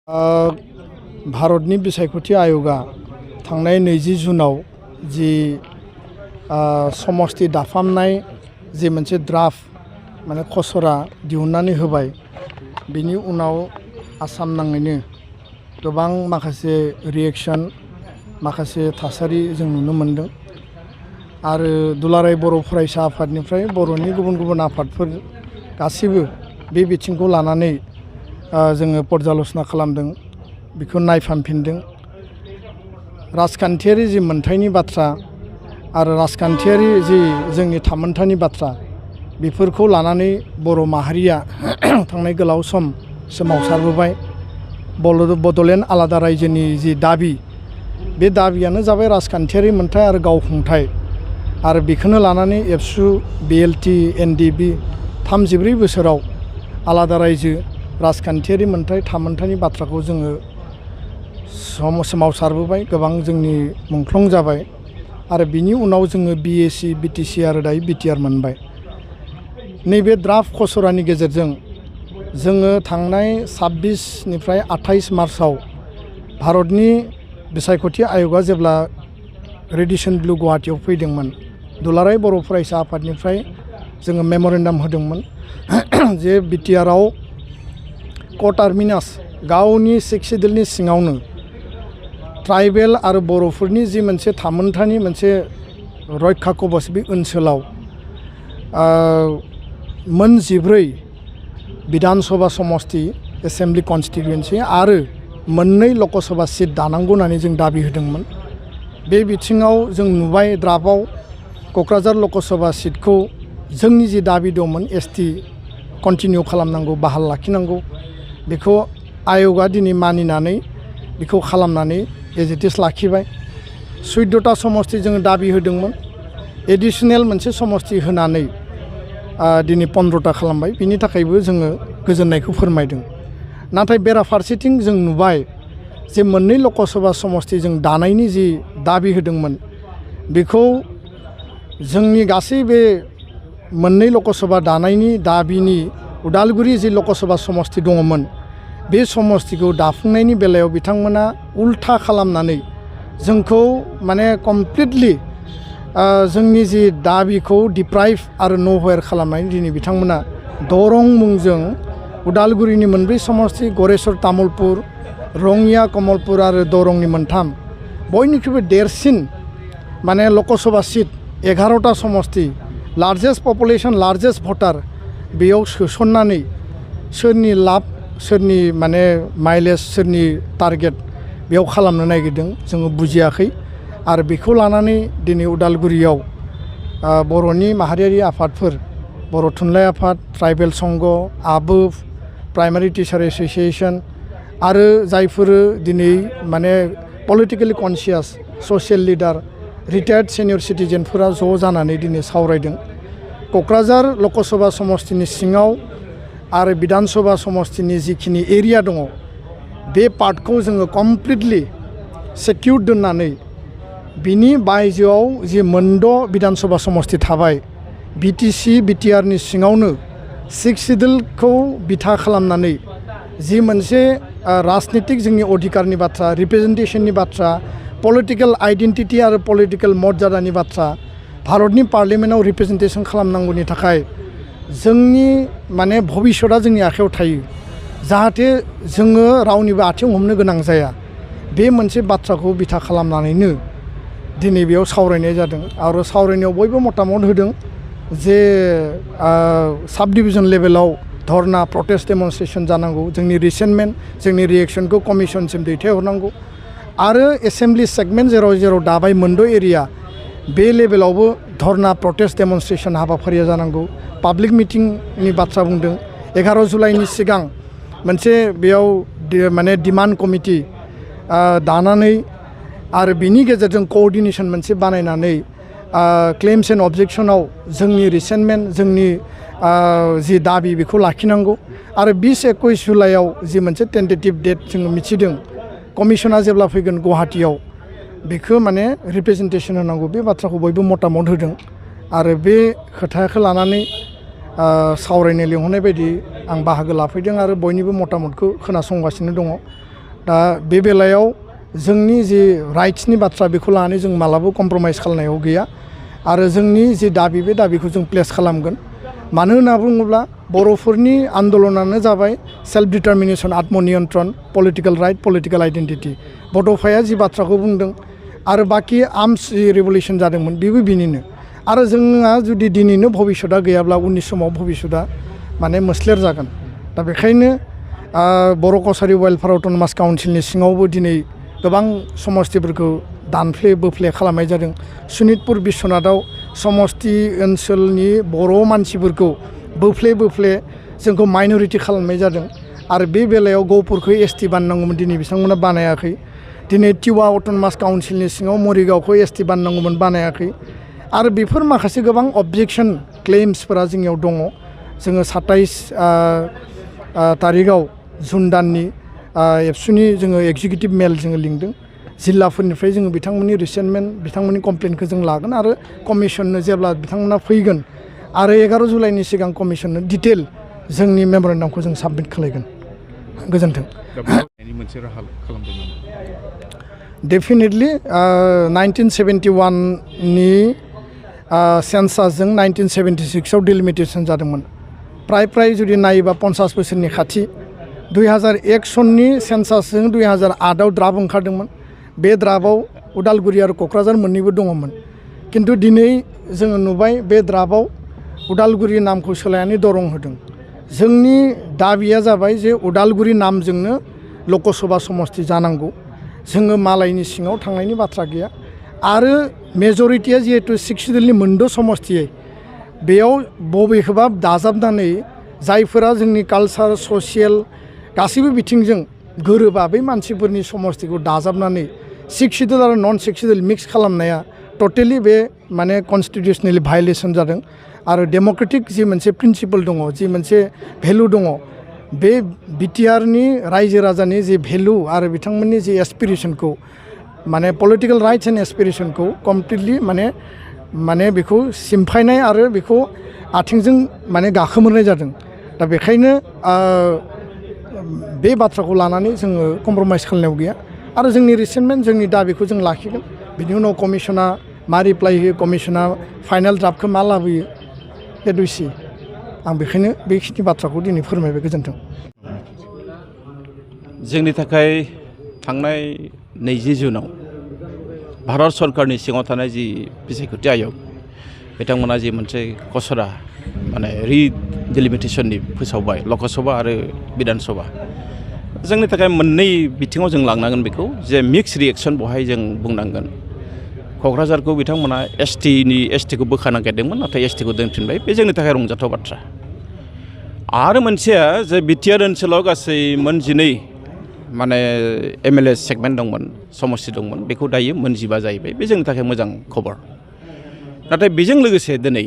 भारतनि बिसायख'थि आय'गा थांनाय 20 जुनाव जि समस्ति दाफामनाय जि मोनसे ड्राफ्ट माने खसरा दिहुननानै होबाय बिनि उनाव आसाम नाङैनो गोबां माखासे रिएक्शन माखासे थासारि जों नुनो मोनदों आरो दुलाराय बर' फरायसा आफादनिफ्राय बर'नि गुबुन गुबुन आफादफोर गासिबो बे बिथिंखौ लानानै जोङो पर्यालोचना खालामदों बेखौ नायफामफिनदों राजखान्थियारि जि मोनथायनि बाथ्रा आरो राजखान्थियारि जि जोंनि थामोनथानि बाथ्रा बेफोरखौ लानानै बर' माहारिया थांनाय गोलाव सम सोमावसारबोबाय बड'लेण्ड आलादा रायजोनि जि दाबि बे दाबियानो जाबाय राजखान्थियारि मोनथाय आरो गावखुंथाय आरो बेखौनो लानानै एबसु बिएलटि एनडिबि 34 बोसोराव आलादा रायजो राजखान्थियारि मोनथाय थामोनथानि बाथ्राखौ जोङो सोमावसारबोबाय गोबां जोंनि मुंख्लं जाबाय आरो बिनि उनाव जोङो बिएसि बिटिसि आरो दायो बिटिआर मोनबाय नैबे ड्राफ्ट खसरानि गेजेरजों जोङो थांनाय 26 निफ्राय 28 मार्चआव भारतनि बिसायख'थि आय'गा जेब्ला रेडिसन ब्लु गुवाहाटीयाव फैदोंमोन दुलाराय बर' फरायसा आफादनिफ्राय जोङो मेम'रेन्डाम होदोंमोन जे बिटिआरआव कटार्मिनास गावनि 6 सिडिउलनि सिङावनो ट्राइबेल आरो बर'फोरनि जि मोनसे थामोनथानि मोनसे रैखा कवच बे ओनसोलाव मोन 14 विधान सभा समष्टि एसेम्बलि कन्स्टिटुयेन्सि आरो 2 लकसभा सीट दानांगौ होननानै जों दाबि होदोंमोन बे बिथिङाव जों नुबाय ड्राफ्टआव क'क्राझार लकसभा सीटखौ जोंनि जि दाबि दंमोन एसटि कन्टिनिउ खालामनांगौ बाहाल लाखिनांगौ बेखौ आय'गा दिनै मानिनानै बेखौ खालामनानै एजिटिस लाखिबाय 14टा समष्टि जोङो दाबि होदोंमोन एडिशनेल मोनसे समष्टि होनानै दिनै 15टा खालामबाय बिनि थाखायबो जोङो गोजोननायखौ फोरमायदों नाथाय बेराफारसेथिं जों नुबाय जे 2 लकसभा समष्टि जों दानायनि जि दाबि होदोंमोन बेखौ जोंनि गासै बे 2 लकसभा दानायनि दाबिनि उदालगुरि जि लकसभा समष्टि दङमोन बे समष्टिखौ दाफुंनायनि बेलायाव बिथांमोना उल्था खालामनानै जोंखौ माने कमप्लिटलि जोंनि जि दाबिखौ डिप्राइभ आरो न'वेर खालामनानै दिनै बिथांमोना दरं मुंजों उदालगुरिनि 2 समष्टि गरेस्वर तामुलपुर रङिया कमलपुर आरो दरंनि 3 बयनिख्रुइबो देरसिन माने लकसभा सीट 11टा समष्टि लार्जेस्ट पपुलेशन लार्जेस्ट भटार बेयाव सोसननानै सोरनि लाब सोरनि माने माइलेज सोरनि टारगेट बेयाव खालामनो नागिरदों जोङो बुजियाखै आरो बेखौ लानानै दिनै उदालगुरियाव बर'नि माहारियारि आफादफोर बर' थुनलाइ आफाद ट्राइबेल संघ आबोफ प्राइमारि टिचार एस'सिएशन आरो जायफोर दिनै माने politically conscious social leader retired senior सिटिजेनफोरा ज' जानानै दिनै सावरायदों क'क्राझार लकसभा समष्टिनि सिङाव आरो विधान सभा समष्टिनि जिखिनि एरिया दङ बे पार्टखौ जोङो कमप्लिटलि सेक्युर दोननानै बिनि बायजोआव जि 2 विधान सभा समष्टि थाबाय बिटिसि बिटिआरनि सिङावनो 6 सिडिउलखौ बिथा खालामनानै जि मोनसे राजनितिक जोंनि अधिकारनि बाथ्रा रिप्रेजेन्टेशननि बाथ्रा पलिटिकेल आइडेन्टिटि आरो पलिटिकेल मर्यादानि बाथ्रा भारतनि पार्लियामेन्टआव रिप्रेजेन्टेशन खालामनांगौनि थाखाय जोंनि माने भबिष्यतआ जोंनि आखायाव थायो जाहाथे जोङो रावनिबो आथिं हमनो गोनां जाया बे मोनसे बाथ्राखौ बिथा खालामनानैनो दिनै बेयाव सावरायनाय जादों आरो सावरायनायाव बयबो मतामत होदों जे साब डिभिजन लेभेलाव धरना प्रटेस्ट डेमनस्ट्रेशन जानांगौ जोंनि रिसेन्टमेन्ट जोंनि रिएक्शनखौ कमिसनसिम दैथायहरनांगौ आरो एसेम्बलि सेगमेन्ट जेराव दाबाय 2 एरिया बे लेभेलावबो धरना प्रटेस्ट डेमनस्ट्रेशन हाबाफारिया जानांगौ पाब्लिक मिटिंनि बाथ्रा बुंदों 11 जुलाइनि सिगां मोनसे बेयाव माने डिमान्ड कमिटि दानानै आरो बिनि गेजेरजों कोअर्डिनेशन मोनसे बानायनानै क्लेम्स एन्ड अबजेक्शनाव जोंनि रिसेन्टमेन्ट जोंनि जि दाबि बेखौ लाखिनांगौ आरो 20-21 जुलाइआव जि मोनसे टेन्टेटिभ डेट जोङो मिथिदों कमिसना जेब्ला फैगोन गुवाहाटीयाव बेखौ माने रिप्रेजेन्टेशन होनांगौ बे बाथ्राखौ बयबो मतामत होदों आरो बे खोथाखौ लानानै सावरायनो लिंहरनाय बायदि आं बाहागो लाफैदों आरो बयनिबो मतामतखौ खोनासंगासिनो दङ दा बे बेलायाव जोंनि जि राइट्सनि बाथ्रा बेखौ लानानै जों मालाबा कमप्रमाइज खालामनायाव गैया आरो जोंनि जि दाबि बे दाबिखौ जों प्लेस खालामगोन मानो होनना बुङोब्ला बर'फोरनि आन्दलनानो जाबाय सेल्फ डिटारमिनेसन आत्मनियन्त्रण पलिटिकेल राइट पलिटिकेल आइडेन्टिटि बड'फाया जि बाथ्राखौ बुंदों आरो बाखि आर्म्स रिभलिउसन जादोंमोन बेबो बिनिनो आरो जोंहा जुदि दिनैनो भबिष्यतआ गैयाब्ला उननि समाव भबिष्यतआ माने मोस्लेर जागोन दा बेखायनो बर' कसारि वेलफेयार अट'नमास काउन्सिलनि सिङावबो दिनै गोबां समस्तिफोरखौ दानफ्ले बोफ्ले खालामनाय जादों सनितपुर बिश्वनाथआव समस्ति ओनसोलनि बर' मानसिफोरखौ बोफ्ले बोफ्ले जोंखौ माइनरिटि खालामनाय जादों आरो बे बेलायाव गहपुरखौ एसटि बानायनांगौमोन दिनै बिथांमोना बानायाखै दिनै टिवा अट'नमास काउन्सिलनि सिङाव मरिगावखौ एसटि बानायनांगौमोन बानायाखै आरो बेफोर माखासे गोबां अबजेक्सन क्लेम्सफोरा जोंनियाव दङ जोङो 27 तारिखआव जुन दाननि एबसुनि जोङो एग्जिकिउटिभ मेल जोङो लिंदों जिल्लाफोरनिफ्राय जोङो बिथांमोननि रिसेन्टमेन्ट बिथांमोननि कमप्लेनखौ जों लागोन आरो कमिसननो जेब्ला बिथांमोना फैगोन आरो 11 जुलाइनि सिगां कमिसननो डिटेल जोंनि मेम'रेन्डामखौ जों साबमिट खालामगोन गोजोन्थों मोनसे राहा खालामदोंमोन डेफिनेटलि 1971नि सेन्सासजों 1976आव डिलिमिटेसन जादोंमोन प्राय जुदि नायोबा 50 बोसोरनि खाथि 2001 सननि सेन्सासजों 2008आव द्राफ्ट ओंखारदोंमोन बे द्राफ्टआव उदालगुरि आरो क'क्राझार मोननैबो दङमोन किन्तु दिनै जोङो नुबाय बे द्राफ्टआव उदालगुरि नामखौ सोलायनानै दरं होदों जोंनि दाबिया जाबाय जे उदालगुरि नामजोंनो लकसभा समस्ति जानांगौ जोङो मालायनि सिङाव थांनायनि बाथ्रा गैया आरो मेजरिटिया जिहेतु 6 सिडुलनि मोनद' समस्तियै बेयाव बबेखौबा दाजाबनानै जायफोरा जोंनि कालचार ससियेल गासैबो बिथिंजों गोरोबा बै मानसिफोरनि समस्तिखौ दाजाबनानै 6 सिडुल आरो नन 6 सिडुल मिक्स खालामनाया टटेलि बे माने कनस्टिटिउसनेलि भायलेसन जादों आरो डेम'क्रेटिक जि मोनसे प्रिन्सिपल दङ जि मोनसे भेलु दङ बे बिटिआरनि रायजो राजानि जि भेलु आरो बिथांमोननि जि एसपिरेसनखौ माने पलिटिकेल राइट्स एन्ड एसपिरेसनखौ कमप्लिटलि माने बेखौ सिमफायनाय आरो बेखौ आथिंजों माने गाखोमोरनाय जादों दा बेखायनो बे बाथ्राखौ लानानै जोङो कमप्रमाइज खालामनायाव गैया आरो जोंनि रिसेन्टमेन्ट जोंनि दाबिखौ जों लाखिगोन बिनि उनाव कमिसना मा रिप्लाइ होयो कमिसना फाइनाल ड्राफ्टखौ मा लाबोयो बे दुइसि आं बेखायनो बेखिनि बाथ्राखौ दिनै फोरमायबाय गोजोन्थों जोंनि थाखाय थांनाय 20 जुनाव भारत सरकारनि सिङाव थानाय जि बिसायख'थि आयग बिथांमोना जि मोनसे खसरा माने रिडिलिमिटेसननि फोसावबाय लकसभा आरो बिधान सभा जोंनि थाखाय मोननै बिथिङाव जों लांनांगोन बेखौ जे मिक्स रिएक्सन बहाय जों बुंनांगोन क'क्राझारखौ बिथांमोना एसटिखौ बोखानो नागिरदोंमोन नाथाय एसटिखौ दोनफिनबाय बे जोंनि थाखाय रंजाथाव बाथ्रा आरो मोनसेया जे बिटिआर ओनसोलाव गासै मोनजिनै माने एमएलए सेगमेन्ट दंमोन समस्ति दंमोन बेखौ दायो मोनजिबा जाहैबाय बे जोंनि थाखाय मोजां खबर नाथाय बेजों लोगोसे दिनै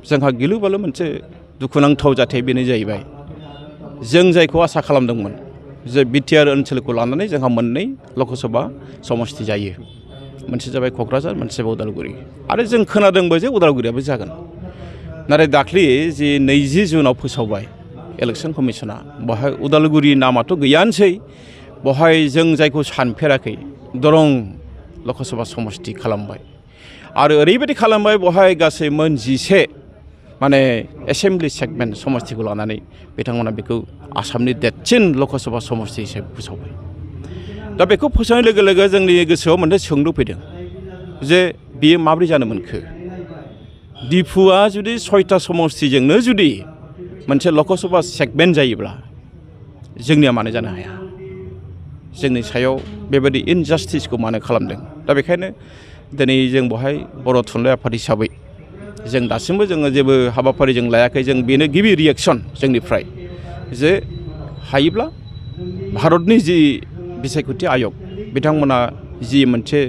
जोंहा गिलु बालु मोनसे दुखुनांथाव जाथाय बेनो जाहैबाय जों जायखौ आसा खालामदोंमोन जे बिटिआर ओनसोलखौ लानानै जोंहा मोननै लकसभा समस्ति जायो मोनसे जाबाय क'क्राझार मोनसे जाबाय उदालगुरि आरो जों खोनादोंबो जे उदालगुरियाबो जागोन नाथाय दाख्लि जि 20 जुनाव फोसावबाय इलेक्सन कमिसना बहाय उदालगुरि नामाथ' गैयानोसै बहाय जों जायखौ सानफेराखै दरं लकसभा समस्ति खालामबाय आरो ओरैबायदि खालामबाय बहाय गासै मोन 11 माने एसेम्बलि सेगमेन्ट समस्तिखौ लानानै बिथांमोना बेखौ आसामनि देरसिन लकसभा समस्ति हिसाबै फोसावबाय दा बेखौ फोसावनाय लोगो लोगो जोंनि गोसोआव मोनसे सोंलु फैदों जे बियो माबोरै जानो मोनखो डिफुआ जुदि 6टा समस्तिजोंनो जुदि मोनसे लकसभा सेगमेन्ट जायोब्ला जोंनिया मानो जानो हाया जोंनि सायाव बेबायदि इनजास्टिसखौ मानो खालामदों दा बेखायनो दिनै जों बहाय बर' थुनलाइ आफाद हिसाबै जों दासिमबो जोङो जेबो हाबाफारि जों लायाखै जों बेनो गिबि रिएक्सन जोंनिफ्राय जे हायोब्ला भारतनि जि बिसायख'थि आयग बिथांमोना जि मोनसे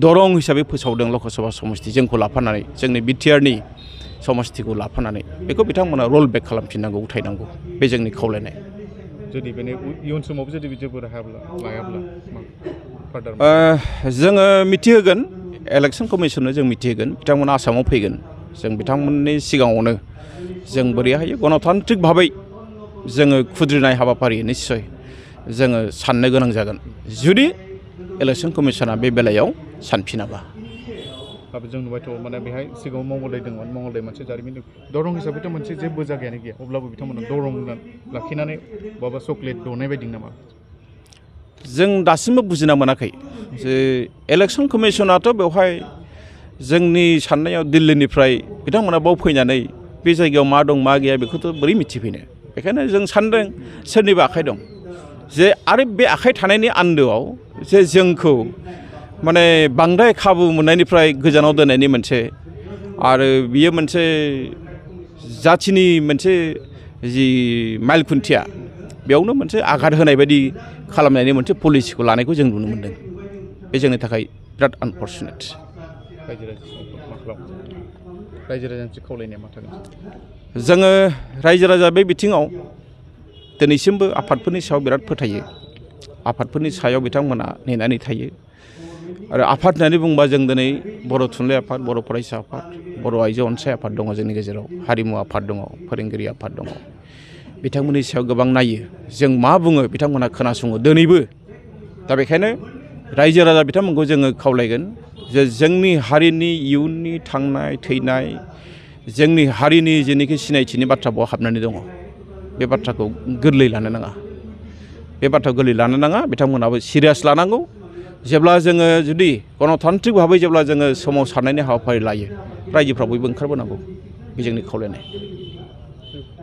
दरं हिसाबै फोसावदों लकसभा समस्ति जोंखौ लाफानानै जोंनि बिटिआरनि समस्तिखौ लाफानानै बेखौ बिथांमोना रल बेक खालामफिननांगौ उथायनांगौ बे जोंनि खावलायनाय जुदि बेनि इयुन समावबो जुदि जेबो लायाब्ला जोङो मिथिहोगोन इलेक्सन कमिसननो जों मिथिहोगोन बिथांमोना आसामाव फैगोन जों बिथांमोननि सिगाङावनो जों बोरै हायो गणतान्त्रिक भाबै जोङो खुद्रिनाय हाबाफारि निस्सय जोङो साननो गोनां जागोन जुदि इलेक्सन कमिसना बे बेलायाव सानफिनाबा जों नुबायथ' माने बेहाय सिगाङाव मंगलदै दंमोन मंगलदै मोनसे जारिमिन दरं हिसाबैथ' मोनसे जेबो जायगायानो गैया अब्लाबो बिथांमोना दरं लाखिनानै बहाबा चक्लेट दौनाय बायदि नामा जों दासिमबो बुजिना मोनाखै जे इलेक्सन कमिसनाथ' बेवहाय जोंनि साननायाव दिल्लीनिफ्राय बिथांमोना बाव फैनानै बे जायगायाव मा दं मा गैया बेखौथ' बोरै मिथिफैनो बेखायनो जों सानदों सोरनिबा आखाइ दं जे आरो बे आखाइ थानायनि आन्दोआव जे जोंखौ माने बांद्राय खाबु मोननायनिफ्राय गोजानाव दोननायनि मोनसे आरो बियो मोनसे जाथिनि मोनसे जि माइल खुन्थिया बेयावनो मोनसे आघात होनाय बायदि खालामनायनि मोनसे पलिसिखौ लानायखौ जों नुनो मोन्दों बे जोंनि थाखाय बिराद आनफर्चुनेट रायजो राजानि खावलायनाया मा थागोन जोङो रायजो राजा बे बिथिङाव दिनैसिमबो आफादफोरनि सायाव बिराद फोथायो आफादफोरनि सायाव बिथांमोना नेनानै थायो आरो आफाद होननानै बुंबा जों दिनै बर' थुनलाइ आफाद बर' फरायसा आफाद बर' आइजो अनसाय आफाद दङ जोंनि गेजेराव हारिमु आफाद दङ फोरोंगिरि आफाद दङ बिथांमोननि सायाव गोबां नायो जों मा बुङो बिथांमोना खोनासङो दिनैबो दा बेखायनो रायजो राजा बिथांमोनखौ जोङो खावलायगोन जे जोंनि हारिनि इयुननि थांनाय थैनाय जोंनि हारिनि जेनोखि सिनायथिनि बाथ्रा बाव हाबनानै दङ बे बाथ्राखौ गोरलै लानो नाङा बे बाथ्राखौ गोरलै लानो नाङा बिथांमोनाबो सिरियास लानांगौ जेब्ला जोङो जुदि गणतान्त्रिक भाबै जेब्ला जोङो सोमावसारनायनि हाबाफारि लायो रायजोफ्रा बयबो ओंखारबोनांगौ बे जोंनि खावलायनाय